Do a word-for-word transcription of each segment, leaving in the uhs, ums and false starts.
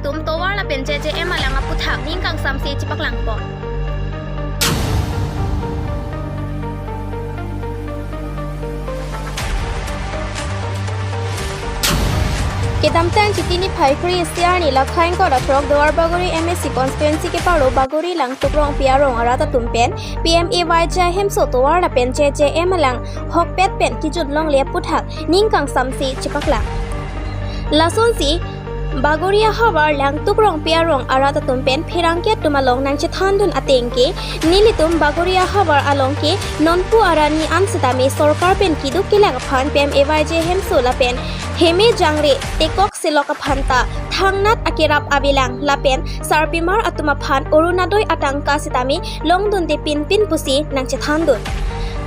atum tovar lapen J J M alang aputhak ning kangsamse chepaklangpon. Kedamtang Chiti niphai kre-isi arni Lakhain Kora Krok Duar Bagori M A C constituency keparo Bagori Langtuk Rongpi arong arat atum pen P M A Y G hemso tovar lapen J J M alang hokpet pen kejut longle aputhak ning kangsamse chepaklang. Lasonsi Bagori ahavar Langtuk Rongpi arong arat atum pen pherangke atum along nangchethandun ateng ke, nelitum Bagori ahavar along ke nonpu arni an sitame sorkar pen keduk kelak aphan P M A Y G hemso lapen heme jangre tekok selok aphan ta thangnat akerap avelang lapen sarpimar atum aphan Orunodoi atangka sitame longdunde pinpin pusi nangchethandun.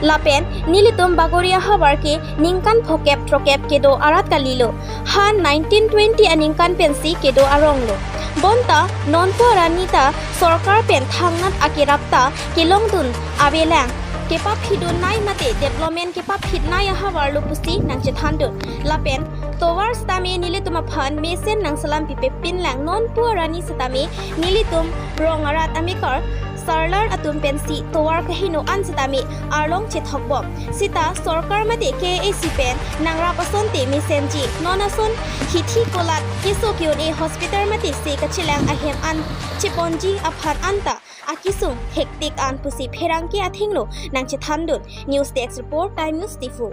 Lapen nelitum Bagori ahavar ke ningkan phokep throkep kedo arat kalilo. Han nineteen twenty aningkan pensi kedo arong lo. Bonta nonpu arni ta sorkar pen thangnat akerap ta kelongdun avelang. Kepaphidun nai mate development kepaphit nai ahavar lo pusi nangchethandun. Lapen tovar sitame nelitum aphan mesen nangselam pipe pinlang, nonpu arni sitame nelitum rong arat amekar sarlar atum pensi tovar kaheno an sitame arlong chethokbom. Sita sorkar mate K A A C pen nangrap asonte mesenji. Non ason hithi kolat keso ke-un-e hospital mate se kachelang ahem an cheponji aphan anta akesung hektik an pusi pherangke athengno nangchethandun. News Desk Report, Time News Diphu.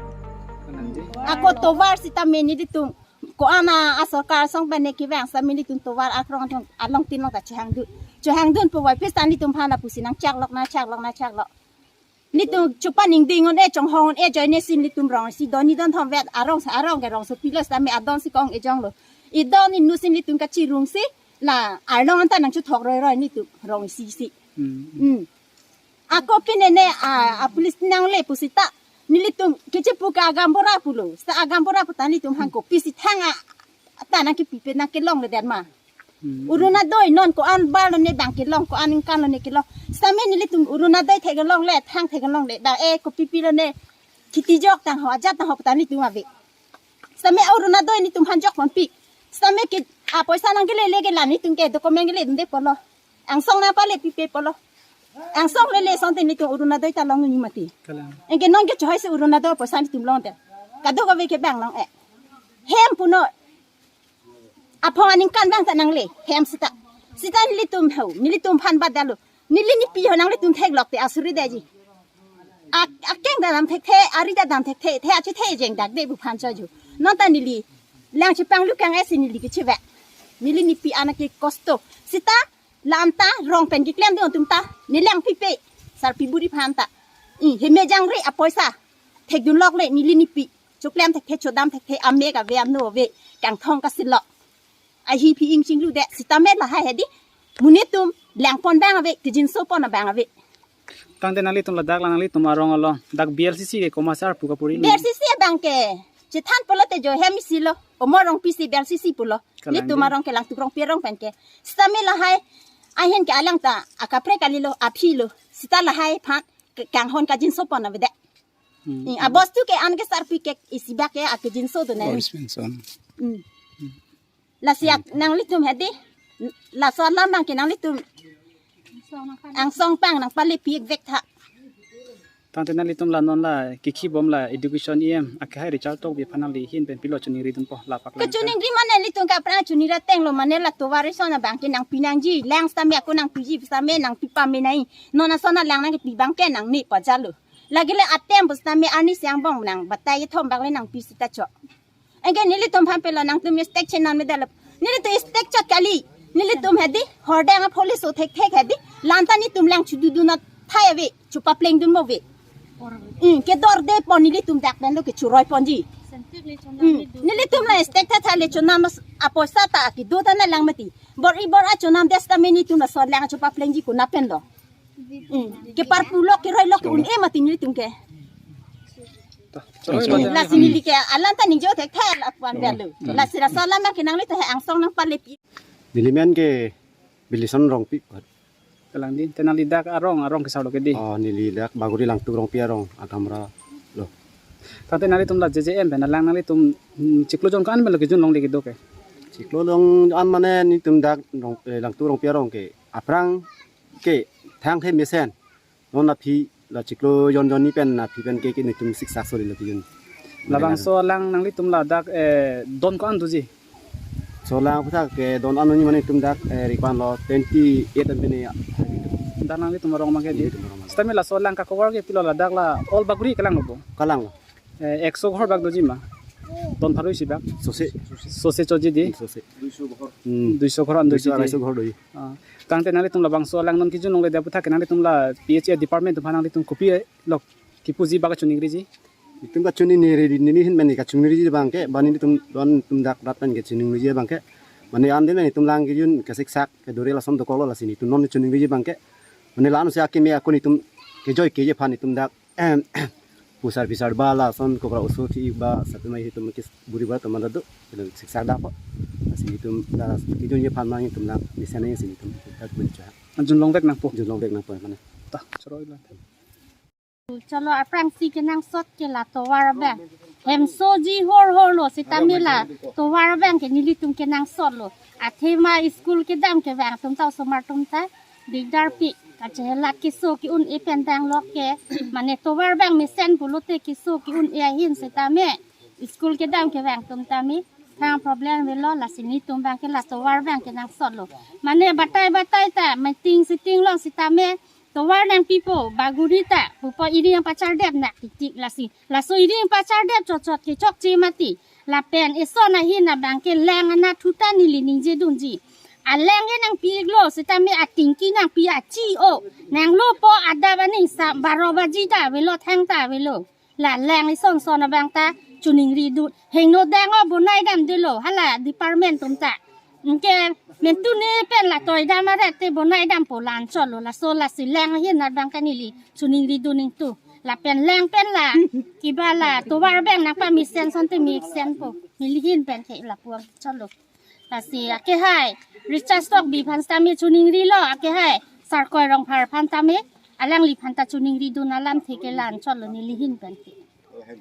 Ako tovar sitame nelitum ko-an a sorkar asong pen ne kevang sitame nelitum tovar akrong athong along tin long ta chehangdun. Chehangdun pu vai pis ta nelitum aphan lapusi nangchaklok nangchaklok nangchaklok. Nelitum chupa ningding un-e chonghong un-e ajoine si nelitum rong isi don ni don thom vet arong sa arong ke rongsopi lo sitame adon si kong ejong lo. Idon inut si nelitum kachirung si la arlong anta nangchethok roiroi nelitum rong isi si. Hmm. Hmm. Ako pine ne a, a police nangle pusita nelitum kechepu ke agambura pulo. Sa agambura puta nelitum hangko pisi thang a ta nangkepipe nangkelongledet ma. Hmm. Orunodoi non ko-an bar lo ne bang kelong, ko-an ningkan lo ne kelong. Sitame nelitum Orunodoi theklongle, thang theklongle. Bang e kopipi lo ne kheti jok tang ho, ajat tang ho puta nelitum ave. Sitame Orunodoi nelitum aphan jokponpi. Sitame ke apoisa nangkelele ke la nelitum ke document keledunde pulo. Angsong nangpalepipe pulo. Angsong lele asonte nelitum Orunodoi ta longji mati. Kalang. Anke non ke chohai si Orunodoi apoisa nelitum longdet. Kadokave ke bang long-e. Hem puno. Aphong aningkan bang ta nangle. Hem sita. Sita nelitum ho. Nelitum aphan bat dalo. Neli nepi ho nanglitum theklok te asuri detji. Ak-, akeng ta dam thekthe, ari ta dam thekthe, the achethe jeng dak de bu aphan choju. Non ta neli lang chepanglu kang esi neli kechevek. Neli nepi an ke kosto. Sita lam ta rong pen keklemdun atum ta ne langpipe sarpi buri aphan ta. I, heme jangre apoisa thekdun lokle neli nepi. Choklem thekthe chodam thekthe amek ave ano ave kangthong kasilok. Ahi phi ing chingludet sitame lahai hedi. Monit atum langpon bang ave, kejinso pon abang ave. Tangte nanglitum ladak la nanglitum arong along dak B L C C ke komat si arpu kapuri ni? B L C C abang ke chethan pulote jo hem isi lo. Omor Rongpi si B L C C pulo. Kalang nelitum dei. Arong ke Langtuk Rongpi arong pen ke. Sitame lahai ahin ke alang ta akaprek kalilo aphi lo. Sita lahai aphan ke kanghon kajinso pon avedet. Hmm. I, abostu ke an ke sarpi ke isi bak ke akejinso do ne. Boris Benson. Hmm. Lasi ak nanglitum hedi. Laso alam abang ke nanglitum angsong pang nangpalepi vek tha. Tangte nanglitum la non la kekibom la education E M akehai Richard Tokbi aphan nangli ahin pen pilo choningridunpo lapak lang. Kechoningri mane nelitum ke aphrang choningri ateng lo mane la tovar ison abang ke nangpi nangji lang sitame ako nangpiji sitame nangpi pame nai. Non ason alang nangkepi abang ke nangne pajalo. Lagile atem pusitame arni siang bong nang batai thom bak le nangpi sita cho. Anke nelitum aphan pelo nangtum stek chenan medal. Nelitum stek chot kali. Nelitum hedi hordang a police o thek thek hedi. Lanta nelitum lang chududu na thai ave. Chupaplengdun mo ave. Hmm, kedorde pon nelitum dak dan lo kechuroi ponji. Hmm, nelitum la stek tha tha le chonam apoisa ta kedo ta na lang mati. Bor-i bor a chonam det sitame nelitum lason lang chupaplengji konat pen lo. Hmm, keparpu lok keroi lok ke un-e mati nelitum ke. Lasi neli ke alang ta ningje thek thek la pu-an ber lo. Lasi laso alam abang ke nanglitum he angsong nangpalepi. Neli men ke Bilison Rongpi. Kalang dei, te nangli dak arong, arong kesar lo ke dei? Oh, neli dak Bagori Langtuk Rongpi arong, Agamra lo. Tangte nanglitum la J J M pen alang nanglitum, hmm, chiklo jon ko-an pen lo kejun longle kedo ke? Chiklo long an mane netum dak rong, eh, Langtu Rongpi arong ke aphrang ke thang the mesen. Non aphi la chiklo jon jon ni pen aphi pen ke, ke netum siksak sori lo tiyun. Labangso alang nanglitum ladak, eh, don ko-an doji? So lang aphuthak ke don an ni mane netum dak, eh, ripan lo twenty eight an pen ya. Dan nanglitum arong abang ke di. Netum arong abang. Sitame laso alang ka cover ke pilo ladak la all baguri kelang lo bo? Kelang lo. Eh, ekso ghor bak doji ma? Don pharo isi bak? Sose. Sose choji di? Sose. Hmm. Duiso ghor an doji Duiso di? Arai so ghor doji. Ah. Tangte nanglitum labangso alang non kejun longle dia aphuthak ke nanglitum la P H A department atum aphan nanglitum kopi lo kipuji bak kachiningriji? Netum kachiningriji, neli ahin mane kachiningriji abang ke, ba netum don netum dak rat pen kachiningriji abang ke. Mane an de netum lang kejun kasiksak kedore lason dokok lo, lasi netum non chiningriji abang ke. Mane la-an si akimi ako netum kejoi keje aphan netum dak em, pusar pisar ba lason kopra oso thi ba satu mai hitum kis buri ba teman do, kelang siksak dak po. Lasi netum la kejun ye aphan mang netum lang mesen ye si netum dak mencha. Anjun long bek nangpo. Jun long bek nangpo mane. Ta, choroi la. Cholo aphrangsi kenangsot ke la tovar abang. Hemsoji hor hor lo sitame la tovar abang ke nelitum kenangsot lo. Athema school kedam kevang atum ta osomar atum ta dikdar pi. Kachehela keso ke-un-e pen dang lok ke. Mane tovar abang mesen pulote keso ke-un-e ahin sitame school kedam kevang atum tame thang problem avelo, lasi netum abang ke la tovar abang kenangsot lo. Mane batai batai ta meeting sitting long sitame tovar nangpipo, baguri ta pupo, iri nangpachardep nak titik lasi. Laso iri nangpachardep chot chot ke chokche mati. Lapen eson ahin abang ke lang anatthu ta neli ningje dunji. Alang ke nangpi-iklo sitame atingki nangpi achi o. Nanglopo adap aning sa baro baji ta avelo, thang ta avelo. La lang eson son abang ta chiningri dun. Hingno dang o bonai damdelo hala department atum ta. Anke mentu ne pen la toi dam aret te bonai dampo la-an cholo, laso lasi lang ahin abang ke neli chiningri dun ingtu. Lapen lang pen la kiba la tovar abang nangpamesen asonte mesenpo. Neli ahin pen ke lapu-an cholo. Lasi akehai Richard Tokbi aphan sitame chiningrilo, akehai Sarkoi Rongphar aphan tame alangliphan ta chiningri dun alamthe ke la-an cholo neli ahin pen ke.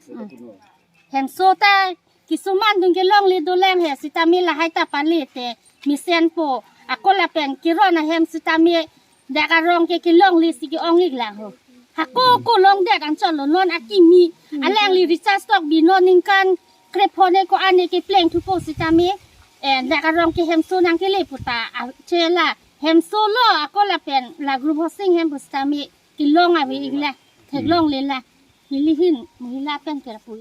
Hmm. Hemso ta kisuman dun ke longle dolang he sitame lahai ta pale te mesenpo, ako lapen keron ahem sitame dak arong ke kelongle si ke-ong-ik lang ho. Hako ko longdet an cholo non akimi. Alangli Richard Tokbi non ningkan krepho ne ko-an ne kepleng thupo sitame, eh, dak arong ke hemso nangkele puta, ah, chela hemso lo ako lapen la group housing hem pu sitame kelong ave-ik la, theklongle la. Neli ahin mohila pen ke lapu.